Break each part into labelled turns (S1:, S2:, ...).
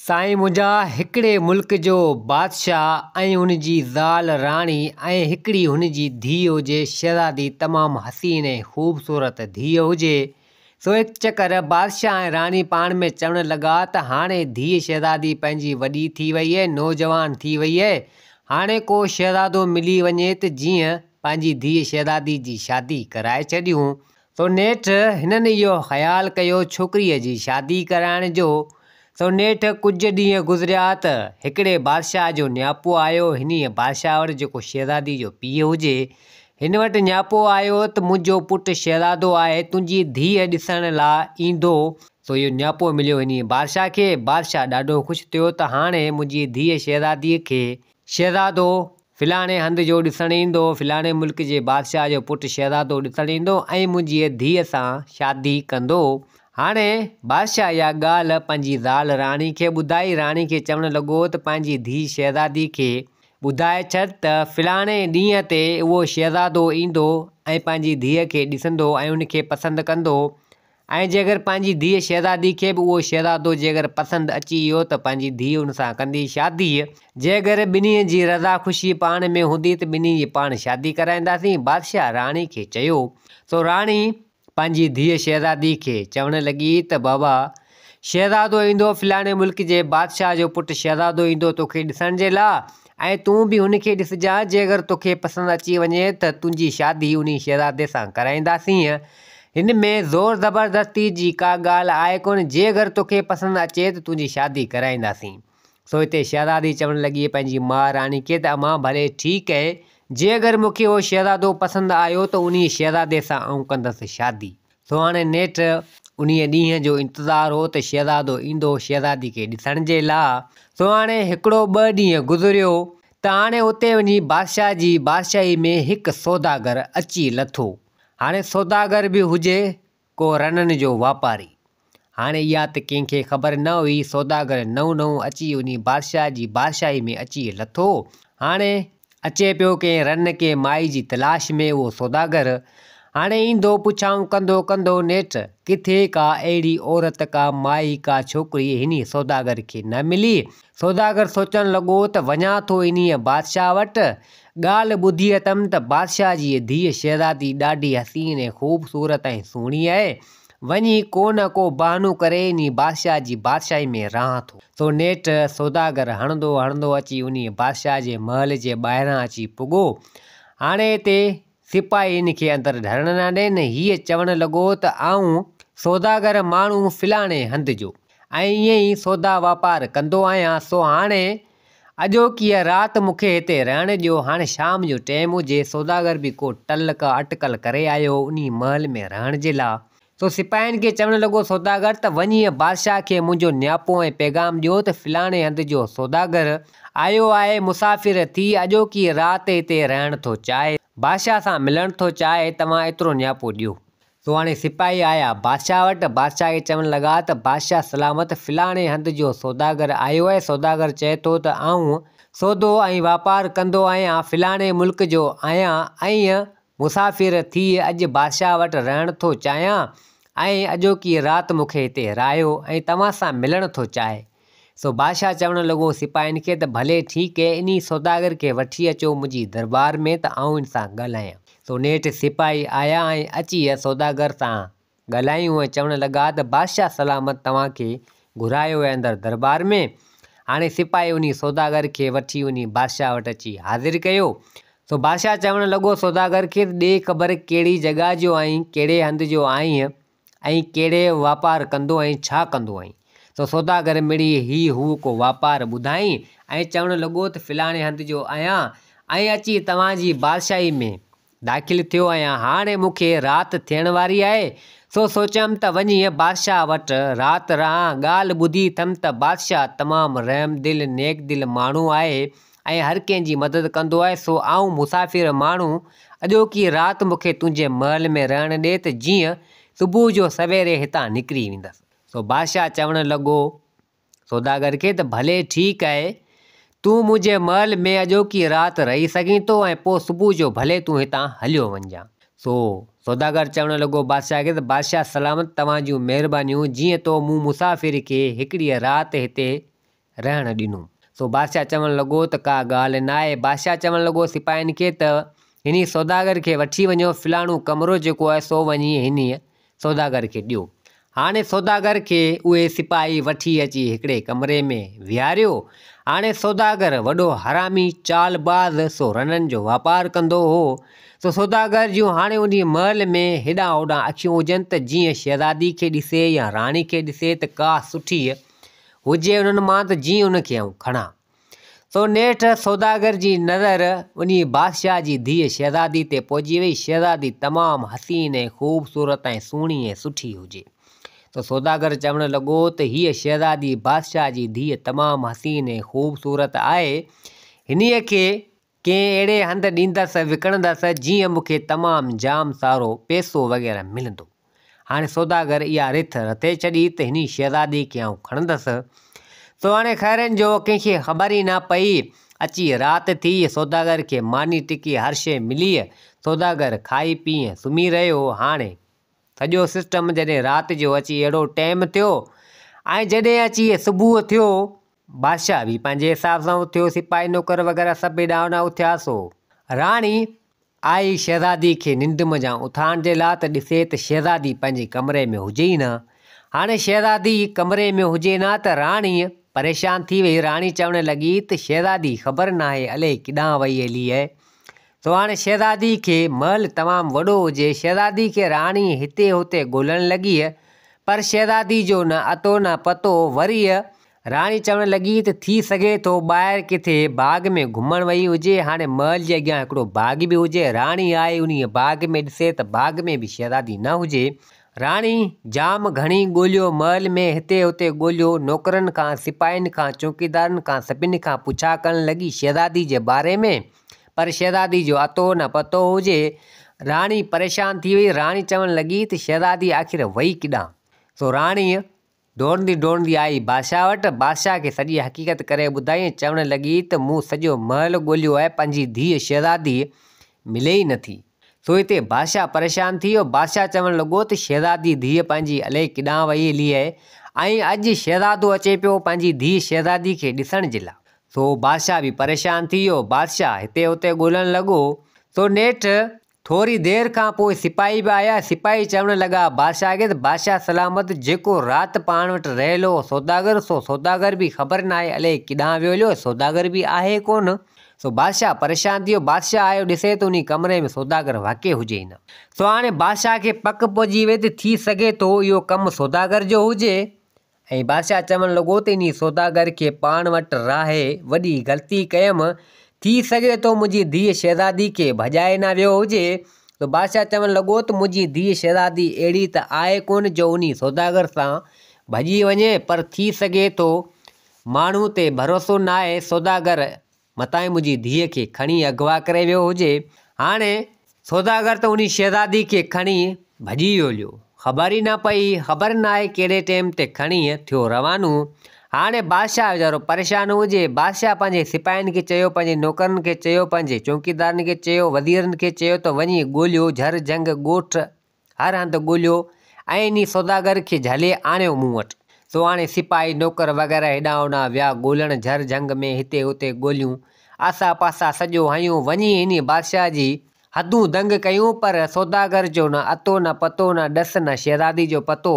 S1: سائين منهنجا هڪڙي ملڪ جو بادشاهه ۽ ان جي زال راڻي ۽ هڪڙي هن جي ڌيء هجي شهزادي تمام حسين ۽ خوبصورت ڌيء هجي سو هڪ چڪر بادشاهه ۽ راڻي پاڻ ۾ چوڻ لڳا ته هاڻي ڌيء شهزادي پنهنجي وڏي ٿي وئي ۽ نوجوان ٿي وئي ۽ هاڻي ڪو شهزادو ملي وڃي ته جيئن پنهنجي ڌيء شهزادي جي شادي ڪرائي ڇڏيون سو نيٺ هنن اهو خيال ڪيو ڇوڪريء جي شادي ڪرائڻ جو. سو نيٺ ڪجهه ڏينهن گذريا ته هڪڙي بادشاهه جو نياپو آيو انهيء بادشاهه وٽ جيڪو شهزادي جو پيء هجي. هن وٽ نياپو آيو ته منهنجو پٽ شهزادو آهي تنهنجي ڌيء ڏسڻ لاء ايندو. سو اهو نياپو مليو انهيء بادشاهه کي. بادشاهه ڏاڍو خوش ٿيو ته هاڻي منهنجي ڌيء شهزاديء کي شهزادو فلاڻي هنڌ جو ڏسڻ ايندو، فلاڻي ملڪ جي بادشاهه جو پٽ شهزادو ڏسڻ ايندو ۽ منهنجيء ڌيء سان شادي ڪندو. هاڻي بادشاهه اها ڳالهه پنهنجي زال راڻي کي ٻڌائي. راڻي کي چوڻ لڳو ته پنهنجي ڌيء شهزادي کي ٻڌائي ڇڏ ته فلاڻي ڏينهن تي اهو شهزادو ايندو ۽ پنهنجي ڌيء کي ڏسندو ۽ ان کي پسند ڪندو ۽ جيڪر پنهنجي ڌيء شهزادي کي به اهو شهزادو جيڪر پسند اچي ويو ته پنهنجي ڌيء ان سان ڪندي شادي. جيڪر ٻنهي جي رضا خوشي پاڻ ۾ هوندي ته ٻنهي جي پاڻ شادي ڪرائينداسين. بادشاهه راڻي کي چيو. سو راڻي پنهنجي ڌيء شهزادي کي چوڻ لڳي ته بابا! شهزادو ايندو فلاڻي ملڪ جي بادشاهه جو پٽ شهزادو ايندو توکي ڏسڻ جي لاء ۽ تون به هن کي ڏسجان جيڪر توکي پسند اچي وڃي ته تنهنجي شادي انهي شهزادي سان ڪرائينداسين. هن ۾ زور زبردستي جي ڪا ڳالهه آهي ڪونه، جي اگر توکي پسند اچي ته تنهنجي شادي ڪرائينداسين. سو هتي شهزادي چوڻ لڳي پنهنجي ماء راڻي کي ته امان ڀلي ٺيڪ اهي، جي اگر مون کي اهو شهزادو پسند آيو ته انهيء شهزادي سان آئون ڪندس شادي. سو هاڻي نيٺ انهيء ڏينهن جو انتظار هو ته شهزادو ايندو شهزادي کي ڏسڻ جي لاء. سو هاڻي هڪڙو ٻه ڏينهن گذريو ته هاڻي اتي وڃي بادشاهه جي بادشاهي ۾ هڪ سوداگر اچي لٿو. هاڻي سوداگر به هجي ڪو رنن جو واپاري. هاڻي اها ته ڪنهن کي خبر نه هئي، سوداگر نئون نئون اچي انهي بادشاهه جي بادشاهي ۾ اچي لٿو. هاڻي اچي پيو ڪنهن رن ڪنهن مائي جي تلاش ۾ اهو سوداگر. هاڻي ايندو پڇائون ڪندو ڪندو نيٺ ڪٿي ڪا اهڙي عورت ڪا مائي ڪا ڇوڪري انهي سوداگر کي نه ملي. سوداگر سوچڻ لڳو ته وڃان ٿو انهيء بادشاهه وٽ. ڳالهه ٻڌي اٿم ته بادشاهه جي ڌيء شهزادي ڏاڍي حسين ۽ خوبصورت ۽ سهڻي آهي. وڃي ڪو نه ڪو بهانو ڪري انهيء بادشاهه جي بادشاهي ۾ رهان ٿو. سو نيٺ سوداگر هڻندو هڻندو اچي انهيء بادشاهه جي محل جي ٻاهران اچي پڳو. هاڻي هتي سپاهي هن کي اندر ڍرڻ نه ڏين. هيء چوڻ لڳو ته آئون سوداگر ماڻهو فلاڻي هنڌ جو ۽ ائين ئي سودا واپار ڪندو آهيان، سو هاڻي اڄوڪيء رات مون کي هتي رهڻ ڏيو. هاڻي شام جو ٽيم هجي، سوداگر به ڪو ٽل ڪا اٽڪل ڪري آيو هو انهيء محل ۾ رهڻ جي لاء. سو سپاهين کي چوڻ لڳو، سوداگر ته وڃي بادشاهه کي منهنجو نياپو ۽ پيغام ڏيو ته فلاڻي هنڌ جو سوداگر آيو آهي، مسافر ٿي اڄوڪي رات هتي رهڻ ٿو چاهي، بادشاهه سان ملڻ ٿو چاهي، توهان ايترو نياپو ڏيو. سو هاڻي سپاهي آيا بادشاهه وٽ، بادشاهه کي چوڻ لڳا ته بادشاهه سلامت فلاڻي هنڌ جو سوداگر آيو آهي، سوداگر چئي ٿو ته آئون سودو ۽ واپار ڪندو آهيان، فلاڻي ملڪ جو آهيان ۽ مسافر ٿي اڄ بادشاهه وٽ رهڻ ٿو چاهيان ۽ اڄوڪي رات مون کي هتي رهايو ۽ توهان سان ملڻ ٿو چاهي. سو بادشاهه چوڻ لڳو سپاهين کي ته ڀلي ٺيڪ هي انهي سوداگر کي وٺي اچو منهنجي دربار ۾ ته آئون ان سان ڳالهايان. سو نيٺ سپاهي آيا ۽ اچي سوداگر سان ڳالهايون ۽ چوڻ لڳا ته بادشاهه سلامت توهان کي گهرايو آهي اندر دربار ۾. هاڻي سپاهي انهي سوداگر کي وٺي انهي بادشاهه وٽ اچي حاضر ڪيو. سو بادشاهه چوڻ لڳو سوداگر کي ته ڏي خبر ڪهڙي جڳهه جو آهين، ڪهڙي هنڌ جو آهين ۽ ڪهڙي واپار ڪندو آهين، ڇا ڪندو آهين؟ سو سوداگر مڙئي هي هو ڪو واپار ٻڌائين ۽ چوڻ لڳو ته فلاڻي هنڌ جو آهيان ۽ اچي توهان جي بادشاهي ۾ داخل ٿيو آهيان، هاڻي مون کي رات ٿيڻ واري آهي، سو سوچيم ته وڃي بادشاهه وٽ رات رهان، ڳالهه ٻڌي اٿم ته بادشاهه تمام رحم دل، نيڪ دل ماڻهو آهي ۽ هر ڪنهن جي مدد ڪندو آهي، سو آئون مسافر ماڻهو اڄوڪي رات مون کي تنهنجي محل ۾ رهڻ ڏي ته جيئن صبح جو سويري هتان نڪري ويندس. سو بادشاهه چوڻ لڳو. سوداگر کي ته ڀلي ٺيڪ آهي، تون منهنجي محل ۾ اڄوڪي رات رهي سگهين ٿو ۽ پوء صبح جو ڀلي تون هتان هليو وڃجان. سو سوداگر چوڻ لڳو بادشاهه کي ته بادشاهه سلامت توهان جون مهربانيون جيئن تو مون مسافر کي هڪڙيء رات هتي رهڻ ڏنو. سو بادشاهه چوڻ لڳو ته ڪا ڳالهه ناهي. بادشاهه چوڻ لڳو سپاهين کي ته هني سوداگر کي وٺي وڃو، فلاڻو ڪمرو جيڪو آهي سو وڃي هنيء سوداگر کي ڏيو. هاڻي سوداگر کي اهي سپاهي وٺي اچي هڪڙي ڪمري ۾ ويهاريو. هاڻي سوداگر وڏو حرامي، چالباز، سو رنن جو واپار ڪندو هو. سو سوداگر جون هاڻي انهيء محل ۾ هيڏانهن هوڏانهن اکيون هجن ته جيئن شهزادي کي ڏسي يا راڻي کي ڏسي ته ڪا سٺي هجي انهن مان ته جيئن ان کي آئون کڻان. سو نيٺ سوداگر جي نظر انهيء بادشاهه جي ڌيء شهزادي تي پئجي وئي. شهزادي تمام حسين ۽ خوبصورت ۽ سهڻي ۽ سٺي هجي. سو سوداگر چوڻ لڳو ته هيء شهزادي بادشاهه جي ڌيء تمام حسين ۽ خوبصورت آهي. هنيء کي ڪنهن اهڙي هنڌ ڏيندس، وڪڻندس، جيئن مون کي تمام جام سارو پئسو وغيره ملندو. هاڻي سوداگر اها رٿ رٿي ڇڏي ته هني شهزادي کي آئون کڻندس. سو هاڻي خيرن جو ڪنهن کي خبر ئي نه پئي. اچي رات ٿي، سوداگر کي ماني ٽڪي هر شيء ملي. سوداگر کائي پي ۽ سمهي رهيو. هاڻي سڄو سسٽم جڏهن رات جو اچي اهڙو ٽيم ٿيو ۽ جڏهن اچي صبح ٿيو، بادشاهه به پنهنجي حساب سان اٿيو، سپاهي نوڪر وغيره سڀ هيڏانهن هوڏانهن اٿيا، سو راڻي آئي شهزادي کي ننڊ منجهان اٿارڻ جي لاء ته ڏسي ته شهزادي پنهنجي ڪمري ۾ هجي ئي نه. هاڻي شهزادي ڪمري ۾ هجي نه ته راڻي پريشان ٿي وئي. راڻي چوڻ لڳي ته شهزادي خبر ناهي الائي ڪيڏانهن وئي هلي اهي. سو هاڻي شهزادي کي محل تمام وڏو هجي. شهزادي کي راڻي هتي هتي ڳولڻ لڳي پر شهزادي جو نه اتو نه پتو. وري راڻي چوڻ لڳي ته ٿي سگهي ٿو ٻاهر ڪٿي باغ ۾ گهمڻ وئي هجي، هاڻي محل جي اڳيان هڪڙو باغ به هجي، راڻي آئي انهيء باغ ۾ ڏسي ته باغ ۾ به شهزادي نه هجي. راڻي جام گهڻي ڳوليو، محل ۾ هتي هتي ڳوليو، نوڪرن کان، سپاهين کان، چوڪيدارن کان سڀني کان پڇا ڪرڻ لڳي شهزادي جي باري ۾، پر شهزادي جو اتو نه پتو هجي. راڻي پريشان ٿي وئي، راڻي چوڻ لڳي ته شهزادي آخر وئي ڪيڏانهن؟ سو راڻيء ڊوڙندي ڊوڙندي آئي بادشاهه وٽ، بادشاهه کي سڄي حقيقت ڪري ٻڌائي ۽ چوڻ لڳي ته مون سڄو محل ڳوليو آهي پنهنجي ڌيء شهزادي ملي ئي نٿي. سو هتي بادشاهه پريشان ٿي ويو، بادشاهه چوڻ لڳو ته شهزادي ڌيء پنهنجي الائي ڪيڏانهن وئي هلي آهي ۽ اڄ شهزادو اچي پيو پنهنجي ڌيء شهزادي کي ڏسڻ جي لاء. سو بادشاهه به پريشان ٿي ويو، بادشاهه هتي هتي ڳولڻ لڳو، سو نيٺ ٿوري دير کان پوء سپاهي به آيا. سپاهي چوڻ لڳا بادشاهه کي ته بادشاهه سلامت جيڪو رات پاڻ وٽ رهيل هو سوداگر سو سوداگر به خبر ناهي الائي ڪيڏانهن ويو هليو سوداگر به آهي ڪونه. سو بادشاهه پريشان ٿي ويو. بادشاهه آيو ڏسي ته انهي ڪمري ۾ سوداگر واقعي هجي ئي نه. سو هاڻي بادشاهه کي پڪ پئجي وئي ته ٿي سگهي ٿو اهو ڪم سوداگر جو هجي. ۽ بادشاهه چوڻ لڳو ته انهي سوداگر کي پاڻ وٽ راهي وڏي غلطي ڪيم، ٿي سگهي ٿو منهنجي ڌيء شهزادي کي ڀڄائي نه ويو هجي. سو بادشاهه چوڻ لڳو ته منهنجي ڌيء شهزادي اهڙي ته آهي ڪونه جو انهي سوداگر سان ڀڄي وڃي، پر ٿي سگهي ٿو ماڻهو تي ڀروسو ناهي، سوداگر متان منهنجي ڌيء کي کڻي اغوا ڪري ويو هجي. هاڻي سوداگر ته انهي شهزادي کي کڻي ڀڄي ويو هليو. خبر ئي نه پئي، خبر ناهي ڪهڙي ٽيم تي کڻي ٿيو روانو. هاڻي بادشاهه ويچارو پريشان هجي. بادشاهه پنهنجي سپاهين کي چيو، پنهنجي نوڪرن کي چيو، پنهنجي چونڪيدارن کي چيو، وزيرن کي چيو ته وڃي ڳوليو جهر جهنگ ڳوٺ هر هنڌ ڳوليو ۽ انهي سوداگر کي جهلي آڻيو مون وٽ. سو هاڻي سپاهي، نوڪر وغيره هيڏانهن هوڏانهن ويا ڳولڻ، جهر جهنگ ۾ هتي هتي ڳوليون، آسا پاسا سڄو هنيون، وڃي انهي بادشاهه جي حدون دنگ ڪيون، پر سوداگر جو نه اتو نه پتو، نه ڏس نه شهزادي جو پتو.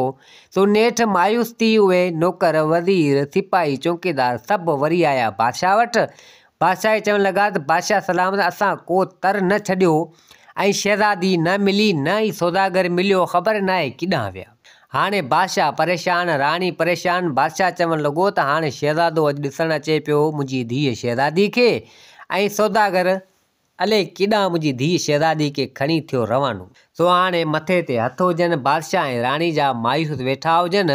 S1: سو نيٺ مايوس ٿي اهي نوڪر، وزير، سپاهي، چونڪيدار سڀ وري آيا بادشاهه وٽ. بادشاهه کي چوڻ لڳا ته بادشاهه سلامت اسان ڪو تر نه ڇڏيو ۽ شهزادي نه ملي نه ئي سوداگر مليو خبر ناهي ڪيڏانهن ويا. هاڻي بادشاهه پريشان، راڻي پريشان، بادشاهه چوڻ لڳو ته هاڻي شهزادو اڄ ڏسڻ اچي پيو منهنجي ڌيء شهزادي کي ۽ سوداگر الائي ڪيڏانهن منهنجي ڌيء شهزادي کي کڻي ٿيو روانو. سو هاڻي مٿي تي هٿ هجن، بادشاهه ۽ راڻي جا مايوس ويٺا هجن.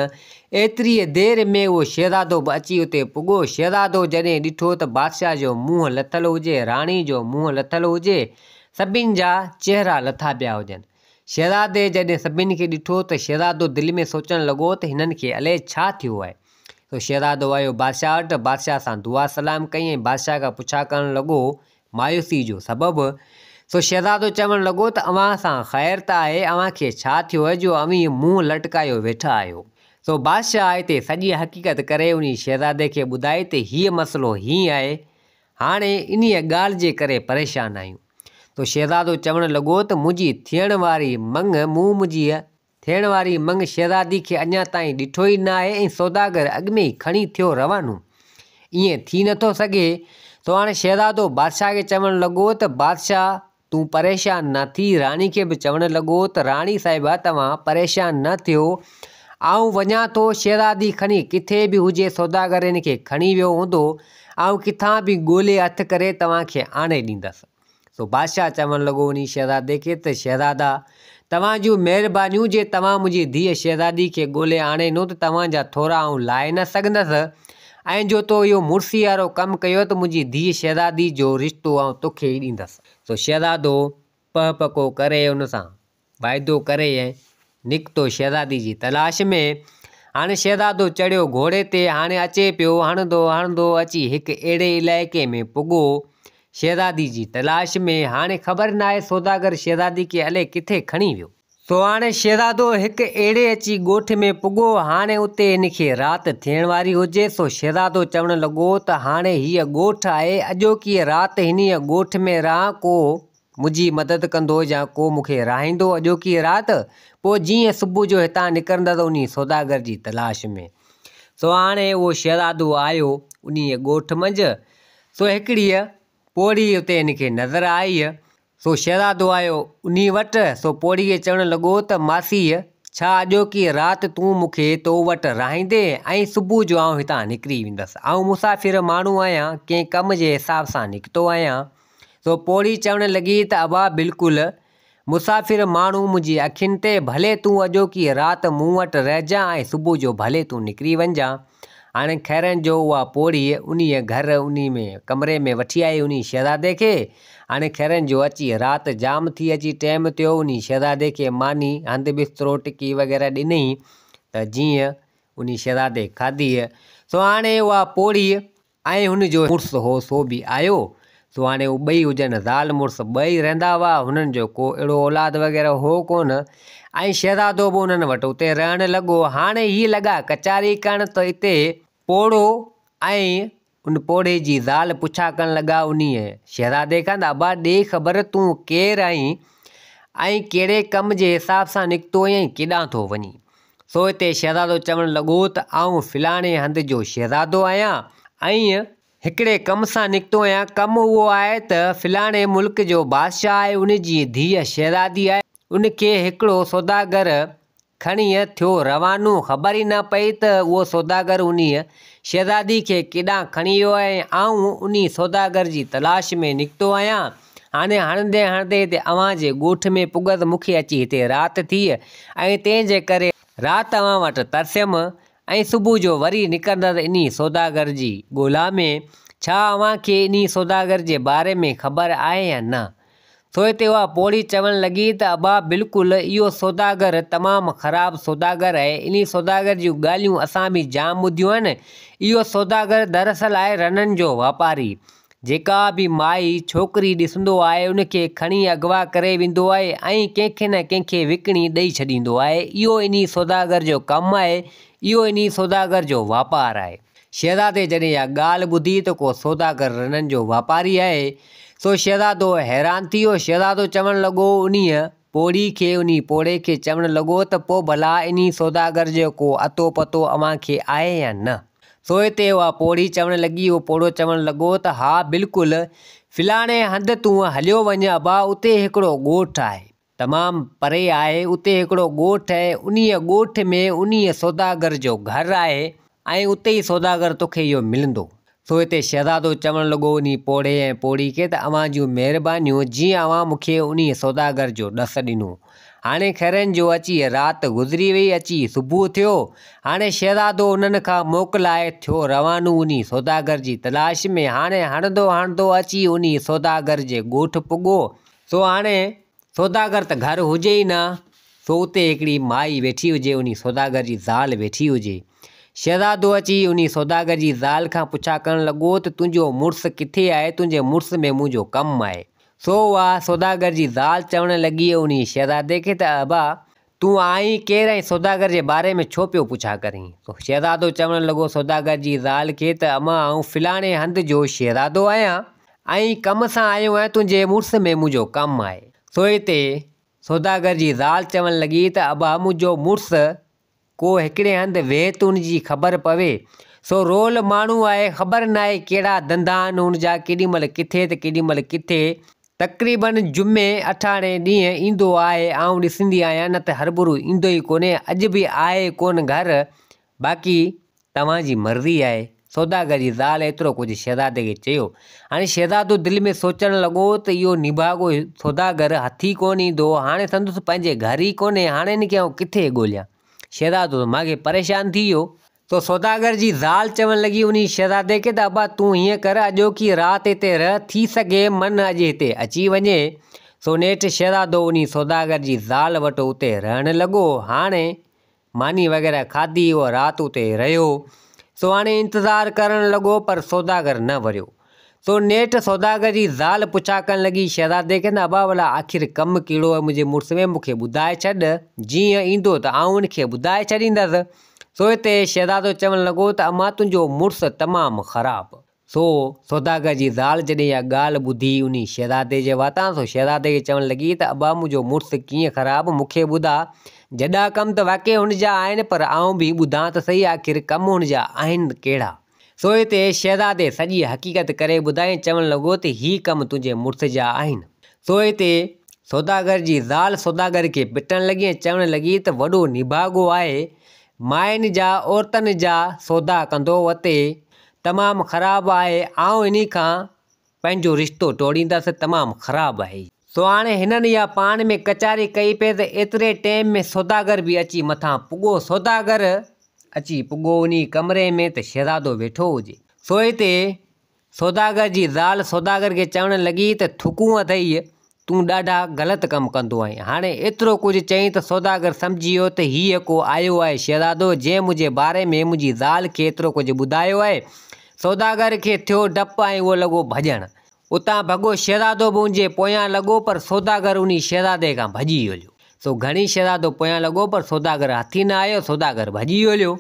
S1: ايتريء دير ۾ اهو شهزادو به اچي اتي پڳو. شهزادو جڏهن ڏٺو ته بادشاهه جو منهن لٿل هجي، راڻي جو منهن لٿل هجي، سڀن جا چهرا لٿا پيا هجن. شهزادي جڏهن سڀن کي ڏٺو ته شهزادو دل ۾ سوچڻ لڳو ته هنن کي الائي ڇا ٿيو آهي. سو شهزادو آيو بادشاهه وٽ، بادشاهه سان دعا سلام ڪئي ۽ بادشاهه کان پڇا ڪرڻ لڳو مايوسيء جو سبب؟ سو شهزادو چوڻ لڳو ته اوهان سان خير ته آهي، اوهان کي ڇا ٿيو آهي جو اوهين منهن لٽڪايو ويٺا آهيو؟ سو بادشاهه هتي سڄي حقيقت ڪري انهي شهزادي کي ٻڌائي ته هيء مسئلو هيئن آهي، هاڻي انهيء ڳالهه جي ڪري پريشان آهيون. سو شهزادو چوڻ لڳو ته منهنجي ٿيڻ واري مڱ مون منهنجي ٿيڻ واري مڱ شهزادي کي اڃا تائين ڏٺو ئي ناهي ۽ سوداگر اڳ ۾ ئي کڻي ٿيو روانو. ائين ٿي نٿو سگهي. سو هاڻي شهزادو بادشاهه کي چوڻ لڳو ته بادشاهه! تون پريشان نه ٿي. راڻي کي به چوڻ لڳو ته راڻي صاحبه توهان پريشان نه ٿيو. آئون وڃان ٿو. شهزادي کڻي ڪٿي به هجي سوداگر هن کي کڻي ويو هوندو. آئون ڪٿان به ڳولي هٿ ڪري توهان کي آڻي ڏيندس. سو بادشاهه چوڻ لڳو انهي شهزادي کي ته شهزادا! توهان جون مهربانيون جي توهان منهنجي ڌيء شهزادي کي ڳولي آڻي ڏنو ته توهان جا ٿورا آئون لاهي نه سگهندس ۽ جو تو اهو مڙسي وارو ڪم ڪيو ته منهنجي ڌيء شهزادي جو رشتو آئون توکي ئي ڏيندس. سو شهزادو پهه پڪو ڪري ان سان واعدو ڪري ۽ نڪتو شهزادي جي تلاش ۾. هاڻي شهزادو چڙهيو گهوڙي تي، هاڻي اچي پيو هڻندو هڻندو اچي هڪ اهڙي علائقي ۾ پڳو شهزادي جي تلاش ۾. هاڻي خبر ناهي سوداگر شهزادي کي الئي ڪٿي کڻي ويو. سو هاڻي شهزادو هڪ اهڙي اچي ڳوٺ ۾ پڳو، هاڻي اتي هن کي رات ٿيڻ واري هجي، سو شهزادو چوڻ لڳو ته هاڻي هيء ڳوٺ آهي، اڄوڪيء رات هنيء ڳوٺ ۾ رهان ڪو منهنجي مدد ڪندو يا ڪو مون کي رهائيندو اڄوڪيء رات، پوء جيئن صبح جو هتان نڪرندس انهي سوداگر جي تلاش ۾. سو هاڻي اهو شهزادو آيو انهيء ڳوٺ منجهه، سو هڪڙيء پوڙهي اتي هن کي نظر آئي، سو شهزادو آيو انهي وٽ، سو پوڙهي کي چوڻ لڳو ته ماسيء، ڇا اڄوڪيء رات تون مون کي تو وٽ رهائيندين ۽ صبح جو آئون هتان نڪري ويندس. آئون مسافر ماڻهو آهيان، ڪنهن ڪم جي حساب سان نڪتو آهيان. سو پوڙهي چوڻ لڳي ته ابا بلڪل، مسافر ماڻهو منهنجي اکين تي، ڀلي تون اڄوڪي رات مون وٽ رهجان ۽ صبح جو ڀلي تون نڪري وڃجان. هاڻي خيرن جو اها پوڙهي انهيء گهر انهي ۾ ڪمري ۾ وٺي آئي انهي شهزادي کي. هاڻي خيرن جو اچي رات جام ٿي اچي ٽيم ٿيو انهي شهزادي کي ماني، هنڌ بسترو، ٽڪي وغيره ڏنئين ته جيئن انهي شهزادي کاڌي. سو هاڻي اها پوڙهي ۽ هن جو مڙس هو سو به آيو، سو هاڻي هو ٻئي هجن، زال مڙس ٻئي رهندا هئا، هنن جو ڪو اهڙو اولاد وغيره هو ڪونه، ۽ شهزادو به انهن وٽ اتي رهڻ لڳو. هاڻي هي لڳا ڪچهري ڪرڻ ته اتي پوڙهو ۽ ان پوڙهي جي زال پڇا ڪرڻ لڳا انهيء شهزادي کان ته ابا ڏي خبر تون ڪير آهين ۽ ڪهڙي ڪم جي حساب سان نڪتو آهين ۽ ڪيڏانهن ٿو وڃين؟ سو اتي شهزادو چوڻ لڳو ته آئون فلاڻي هنڌ جو شهزادو آهيان ۽ هڪڙي ڪم سان نڪتو آهيان، ڪم اهو آهي ته فلاڻي ملڪ جو بادشاهه آهي، ان جي ڌيء شهزادي آهي، ان کي هڪڙو سوداگر کڻي ٿيو روانو، خبر ئي نه پئي ته اهو سوداگر انهيء شهزادي کي ڪيڏانهن کڻي ويو آهي ۽ آئون انهي سوداگر جي تلاش ۾ نڪتو آهيان. هاڻي هڻندي هڻندي هتي اوهان جي ڳوٺ ۾ پڳس، مون کي اچي هتي رات ٿي ۽ تنهن جي ڪري رات اوهان وٽ ترسيم ۽ صبح جو وري نڪرندس انهي سوداگر جي ڳولا ۾. ڇا اوهان کي انهي سوداگر جي باري ۾ خبر آهي يا نه؟ سو هتي اها پوڙهي چوڻ لڳي ته ابا بلڪل اهو سوداگر تمام خراب سوداگر آهي، انهي سوداگر جون ڳالهيون اسان به جام ٻڌيون آهن، اهو سوداگر دراصل آهي رنن جو واپاري، جيڪا به مائي ڇوڪري ڏسندو آهي ان کي کڻي اغوا ڪري ويندو آهي ۽ ڪنهن کي نه ڪنهن کي وڪڻي ڏئي ڇڏيندو آهي، اهو انهي سوداگر جو ڪم آهي، اهو انهي سوداگر جو واپار آهي. شهزادي جڏهن اها ڳالهه ٻڌي ته ڪو سوداگر رنن جو واپاري آهي، سو شهزادو حيران ٿي ويو، شهزادو چوڻ لڳو انهيء پوڙهي کي انهي پوڙهي کي چوڻ لڳو ته پوء ڀلا انهي سوداگر جو ڪو اتو پتو اوهان کي آهي يا نه؟ سو هتي اها پوڙهي چوڻ لڳي، اهو پوڙهو چوڻ لڳو ته ها بلڪل، فلاڻي هنڌ تون هليو وڃ ابا اتي هڪڙو ڳوٺ آهي، تمام پري آهي، اتي هڪڙو ڳوٺ آهي، انهيء ڳوٺ ۾ انهيء سوداگر جو گهر آهي ۽ اتي ئي سوداگر توکي اهو ملندو. سو هتي شهزادو چوڻ لڳو انهي پوڙهي ۽ پوڙهي کي ته اوهان جون مهربانيون جيئن اوهان مون کي انهي سوداگر جو ڏس ڏنو. هاڻي خيرن جو اچي رات گذري وئي اچي صبح ٿيو. هاڻي شهزادو انهن کان موڪلائي ٿيو روانو انهي سوداگر جي تلاش ۾. هاڻي هڻندو هڻندو اچي انهي سوداگر جي ڳوٺ پڳو. سو هاڻي سوداگر ته گهر هجي ئي نه، سو اتي هڪڙي مائي ويٺي هجي، انهي سوداگر جي زال ويٺي هجي. شهزادو اچي انهي سوداگر جي زال کان پڇا ڪرڻ لڳو ته تنهنجو مڙس ڪٿي آهي، تنهنجي مڙس ۾ منهنجو ڪم آهي. سو اها سوداگر جي زال چوڻ لڳي انهي شهزادي کي ته ابا! تون آهين ڪير ۽ سوداگر جي باري ۾ ڇو پيو پڇا ڪرين؟ سو شهزادو چوڻ لڳو سوداگر جي زال کي ته امان آئون فلاڻي هنڌ جو شهزادو آهيان ۽ ڪم سان آيو آهيان تنهنجي مڙس ۾ منهنجو ڪم آهي. سو هتي سوداگر جي زال چوڻ لڳي ته ابا منهنجو مڙس ڪو هڪڙي هنڌ ويهه ته ان جي خبر پوي. سو رول ماڻهو آهي، خبر ناهي ڪهڙا ڌنڌا آهن هن جا، ڪيڏي مهل ڪٿي ته ڪيڏي مهل ڪٿي. تقريباً جمعي اٺاڻي ڏينهن ايندو آهي، آئون ڏسندي آهيان، نه ته هربرو ايندو ئي ڪونهي، اڄ به آهي ڪونه گهر، باقي توهان جي مرضي آهي. سوداگر جي زال ايترو ڪجهه شهزادي کي چيو. هاڻي شهزادو دل ۾ سوچڻ لڳو ته اهو نڀاڳو سوداگر هٿ ئي ڪونه ايندو، هاڻي سندس پنهنجي گهر ئي ڪونهي، هاڻي هن کي آئون ڪٿي ڳوليان؟ شهزادو ته ماڳهين پريشان ٿي ويو. سو سوداگر جي زال چوڻ لڳي انهي شهزادي کي ته ابا تون هيئن ڪر اڄوڪي رات هتي رهه، ٿي سگهي من اڄ هتي اچي وڃي. سو نيٺ شهزادو انهي سوداگر جي زال وٽ اتي رهڻ لڳو. هاڻي ماني وغيره کاڌي، اها رات اتي رهيو. سو هاڻي انتظار ڪرڻ لڳو پر سوداگر نه وريو. سو نيٺ سوداگر جي زال پڇا ڪرڻ لڳي شهزادي کي نه ابا ڀلا آخر ڪم ڪهڙو آهي منهنجي مڙس ۾ مون کي ٻڌائي ڇڏ، جيئن ايندو ته آئون ان کي ٻڌائي ڇڏيندس. سو هتي شهزادو چوڻ لڳو ته امان تنهنجو مڙس تمام خراب. سو سوداگر جي زال جڏهن اها ڳالهه ٻڌي انهي شهزادي جي واتان، سو شهزادي کي چوڻ لڳي ته ابا منهنجو مڙس ڪيئن خراب، مون کي ٻڌاء. جڏا ڪم ته واقعي هن جا آهن، پر آئون به ٻڌان ته سهي آخر ڪم هن جا آهن ڪهڙا؟ سو هتي شهزادي سڄي حقيقت ڪري ٻڌائي ۽ چوڻ لڳو ته هي ڪم تنهنجي مڙس جا آهن. سو هتي سوداگر جي زال سوداگر کي پٽڻ لڳي ۽ چوڻ لڳي ته وڏو نڀاڳو آهي، ماين جا عورتن جا سودا ڪندو وتي، تمام خراب آهي، آئون انهي کان پنهنجو رشتو ٽوڙيندس، تمام خراب آهي. سو هاڻي هنن اها پاڻ ۾ ڪچهري ڪئي پئي ته ايتري ٽيم ۾ سوداگر به اچي مٿان پڳو. سوداگر اچي پڳو انهي ڪمري ۾ ته شهزادو ويٺو هجي. سو هتي سوداگر جي زال سوداگر کي چوڻ لڳي ته ٿڪون اٿئي، تون ڏاڍا غلط ڪم ڪندو آهين. هاڻي ايترو ڪجهه چيائين ته سوداگر سمجهي ويو ته هيء ڪو آيو آهي شهزادو، جنهن منهنجي باري ۾ منهنجي زال کي ايترو ڪجهه ٻڌايو آهي. سوداگر کي ٿيو ڊپ ۽ اهو لڳو ڀڄڻ. اتان ڀڳو شهزادو به ان جي پويان لڳو پر سوداگر انهي شهزادي کان ڀڄي هليو. سو گهڻي شهزادو پويان لڳو پر سوداگر هٿ ئي نه آيو، سوداگر ڀڄي هليو.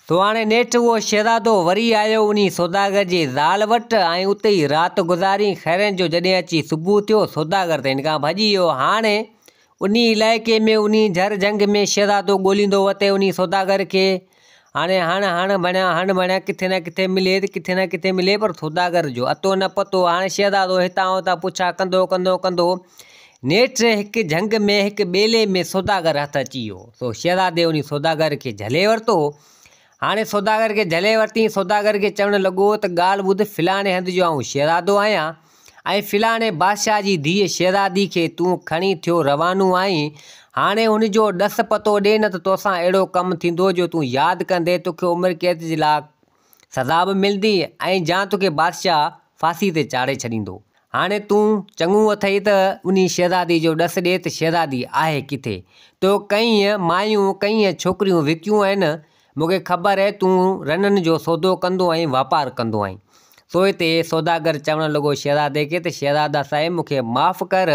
S1: سو هاڻي نيٺ اهو شهزادو وري آيو انهي سوداگر جي زال وٽ ۽ اتي ئي رات گذاريائين. خيرن جو جڏهن اچي صبح ٿيو، سوداگر ته هن کان ڀڄي ويو. هاڻي انهي علائقي ۾ انهي جهر جهنگ ۾ شهزادو ڳوليندو وتي انهي سوداگر کي. هاڻي هڻ هڻ بڻيا هڻ بڻيا ڪٿي نه ڪٿي ملي ته ڪٿي نه ڪٿي ملي پر سوداگر جو اتو نه پتو. هاڻي شهزادو هتان هتان پڇا ڪندو ڪندو ڪندو نيٺ هڪ جهنگ ۾ هڪ ٻيلي ۾ سوداگر هٿ اچي ويو. سو شهزادي انهي سوداگر کي جهلي ورتو. هاڻي سوداگر کي جهلي ورتائين. سوداگر کي چوڻ لڳو ته ڳالهه ٻڌ، فلاڻي هنڌ جو آئون شهزادو آهيان ۽ فلاڻي بادشاهه جي ڌيء شهزادي کي تون کڻي ٿيو روانو آهين. هاڻي هن جو ڏس پتو ڏي نه ته توسان اهڙو ڪم ٿيندو جو تون ياد ڪندين، توکي عمر قيد جي لاء سزا به ملندي ۽ جان توکي بادشاهه ڦاسي تي چاڙهي ڇڏيندو. هاڻي تون چڱو اٿئي ته انهي شهزادي جو ڏس ڏي ته شهزادي آهي ڪٿي؟ تو ڪئين مايون ڪئين ڇوڪريون وڪيون آهن، مون کي خبر اهي تون رنن جو سودو ڪندو آهين واپار ڪندو آهين. سو هتي سوداگر چوڻ لڳو شهزادي کي ته شهزادا صاحب مون کي معاف ڪر،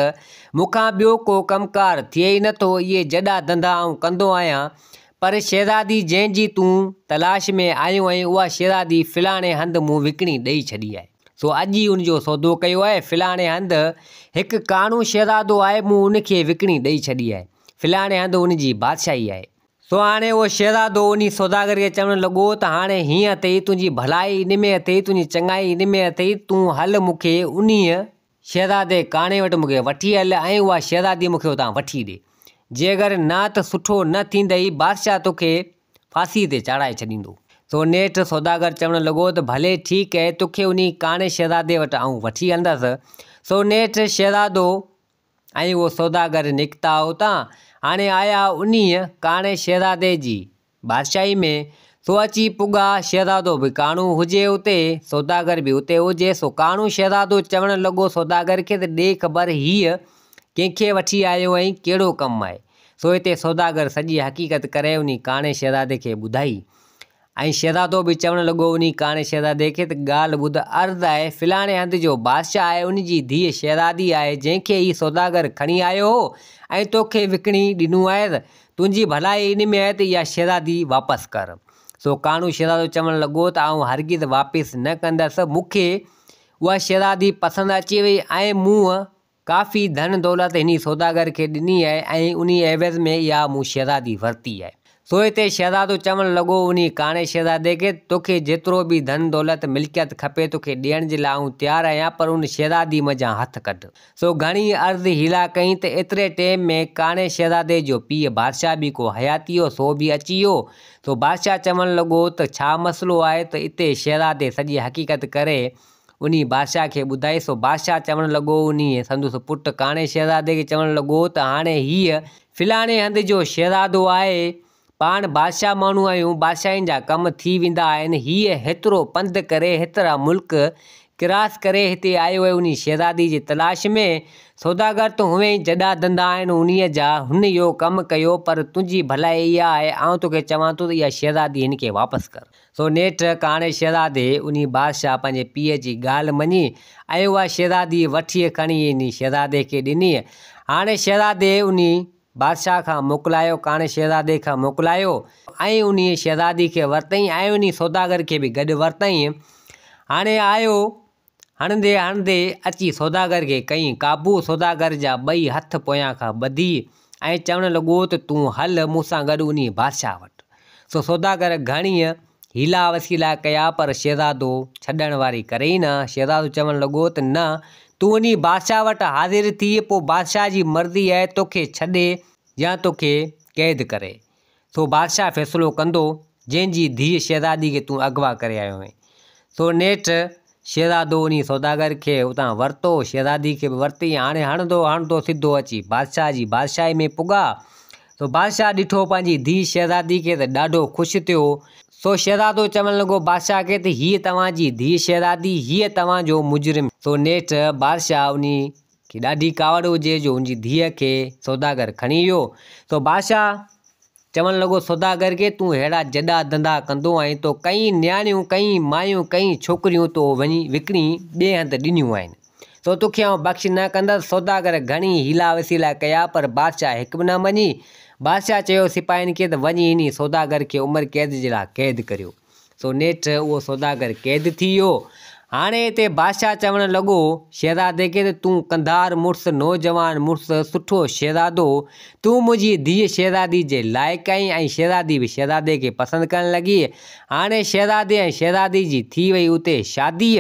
S1: مون کان ٻيو ڪو ڪم ڪار ٿئي ئي نٿو، اهي جڏا ڌنڌا آئون ڪندو آهيان، پر شهزادي جنهن جي تون تلاش ۾ آيو آهين اها شهزادي فلاڻي هنڌ مون وڪڻي ڏئي ڇڏي آهي. سو اڄ ئي ان جو سودو ڪيو آهي. فلاڻي هنڌ هڪ ڪاڻو شهزادو آهي، مون ان کي وڪڻي ڏئي ڇڏي آهي. فلاڻي هنڌ ان جي بادشاهي آهي. سو هاڻي اهو شهزادو انهي سوداگر کي چوڻ لڳو ته هاڻي هيئن اٿئي، تنهنجي ڀلائي ان ۾ اٿئي، تنهنجي چڱائي ان ۾ اٿئي، تون هل مون کي انهيء شهزادي ڪاڻي وٽ مون کي وٺي هل ۽ اها شهزادي مون کي اتان وٺي ڏي. جي اگر نه ته سٺو نه ٿيندئي، بادشاهه توکي ڦاسيء تي چاڙهائي ڇڏيندو. سو نيٺ سوداگر چوڻ لڳو ته ڀلي ٺيڪ اهي، توکي انهي ڪاڻي شهزادي وٽ آئون وٺي هلندس. سو نيٺ شهزادو ۽ اهو سوداگر نڪتا اتان، هاڻي آيا انهيء ڪاڻي شهزادي جي بادشاهي ۾، سو اچي پڳا، شهزادو به ڪاڻو هجي اتي، سوداگر به اتي هجي، سو ڪاڻو شهزادو چوڻ لڳو سوداگر کي ته ڏي خبر هيء ڪنهن کي وٺي آيو آهين، ڪهڙو ڪم آهي؟ سو هتي سوداگر سڄي حقيقت ڪري انهي ڪاڻي شهزادي کي ٻڌائي ۽ شهزادو به چوڻ لڳو انهي ڪاڻي شهزادي کي ته ڳالهه ٻڌ، عرض آهي فلاڻي هنڌ جو بادشاهه آهي، ان جي ڌيء شهزادي آهي، جنهن کي هي سوداگر کڻي آيو هو ۽ توکي وڪڻي ڏنو آهيس، تنهنجي ڀلائي ان ۾ آهي ته اها شهزادي واپس ڪر. سو ڪاڻو شهزادو چوڻ لڳو ته آئون هرگز واپس نه ڪندس، مون کي اها شهزادي پسند اچي وئي ۽ مون ڪافي ڌن دولت هني سوداگر کي ڏني آهي ۽ انهي عيوض ۾ اها مون شهزادي ورتي آهي. سو هتي شهزادو چوڻ لڳو انهي ڪاڻي شهزادي کي، توکي جيترو به ڌن دولت ملڪيت کپي توکي ڏيڻ جي لاء آئون تيار آهيان پر ان شهزادي منجهان هٿ ڪڍ. سو گهڻي عرض حيلا ڪئين ته ايتري ٽيم ۾ ڪاڻي شهزادي جو پيء بادشاهه به ڪو حياتي هو سو به اچي ويو. سو بادشاهه چوڻ لڳو ته ڇا مسئلو آهي ته اتي شهزادي سڄي حقيقت ڪري انهي بادشاهه کي ٻڌائي سو بادشاهه چوڻ لڳو انهي سندس پٽ ڪاڻي شهزادي کي چوڻ لڳو ته هاڻي هيء فلاڻي هنڌ جو شهزادو آهي، پاڻ بادشاهه ماڻهو آهيون، بادشاهين جا ڪم ٿي ويندا آهن، هيء هيترو پنڌ ڪري، هيترا ملڪ ڪراس ڪري هتي آيو آهي انهي شهزادي جي تلاش ۾، سوداگر ته هونئن ئي جڏا ڌنڌا آهن انهيء جا، هن اهو ڪم ڪيو، پر تنهنجي ڀلائي اها آهي، آئون توکي چوان ٿو ته اها شهزادي هن کي واپس ڪر. سو نيٺ ڪاڻي شهزادي انهي بادشاهه پنهنجي پيء جي ڳالهه مڃي ۽ اها شهزادي وٺي کڻي انهي شهزادي کي ڏني. هاڻي شهزادي انهي بادشاهه کان موڪلايو، ڪاڻي شهزادي کان موڪلايو ۽ انهي شهزادي کي ورتائين ۽ انهي سوداگر کي به گڏ ورتائين. هاڻي آيو هڻندي هڻندي اچي سوداگر کي ڪئين قابو. سوداگر جا ٻئي هٿ پويان کان ٻڌي ۽ چوڻ لڳو ته تون هل مون سان گڏ انهيء بادشاهه وٽ. سو سوداگر گهڻيئي حيلا وسيلا ڪيا پر شهزادو ڇڏڻ واري ڪري ئي نه. شهزادو چوڻ لڳو ته نه تون انهيء بادشاهه وٽ حاضر ٿيء پوء بادشاهه جي مرضي آهي توکي ڇڏي يا توکي قيد ڪري. سو بادشاهه فيصلو ڪندو، جنهن جي ڌيء شهزادي کي تون اغوا ڪري آيو آهين. سو نيٺ شهزادو انهي سوداگر کي اتان ورتو، شهزادي کي به ورتئين. هاڻي هڻندو هڻندو سڌو اچي بادشاهه جي بادشاهي ۾ پڳا. سو بادشاهه ڏٺو پنهنجي ڌيء شهزادي کي ته ڏاڍو خوش ٿيو. سو شهزادو چوڻ لڳو بادشاهه کي ته هيء توهان جي ڌيء شهزادي، هيء توهان جو مجرم. سو نيٺ بادشاهه انهي کي ڏاڍي ڪاوڙ هجي جو هن جي ڌيء کي سوداگر کڻي ويو. سو بادشاهه چوڻ لڳو سوداگر کي تون ههڙا جڏا ڌنڌا ڪندو آهين، تو ڪئين نياڻيون، ڪئين مايون، ڪئين ڇوڪريون تو وڃي وڪڻي ٻئي هنڌ ڏنيون آهن. سو توکي آئون بخش نه ڪندس. سوداگر گهڻي حيلا وسيلا ڪيا پر بادشاهه هڪ به نه مڃي. بادشاهه چيو سپاهين کي ته وڃي انهي سوداگر کي عمر قيد جي لاء قيد ڪريو. سو نيٺ اهو سوداگر قيد ٿي ويو. هاڻي هتي بادشاهه چوڻ لڳو شهزادي کي ته تون ڪنڌار مڙس، نوجوان مڙس، سٺو شهزادو، تون منهنجي ڌيء شهزادي جي لائق آهين ۽ شهزادي به شهزادي کي پسند ڪرڻ لڳي. هاڻي شهزادي ۽ شهزادي جي ٿي وئي اتي شادي.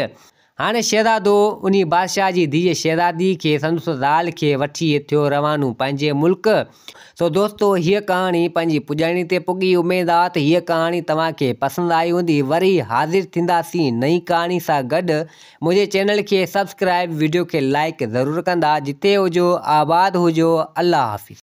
S1: هاڻي شهزادو انهي بادشاهه جي ڌيء شهزادي کي سندس زال کي وٺي ٿيو روانو پنهنجي ملڪ. سو دوستو هيء ڪهاڻي پنهنجي پڄاڻي تي پڳي اميد آ ته هيء ڪهاڻي توهان کي پسند آئي هوندي وري حاضر ٿينداسين نئين ڪهاڻي سان گڏ منهنجي چينل کي سبسڪرائب وڊيو کي لائيڪ ضرور ڪندا جتي هجو آباد هجو الله حافظ.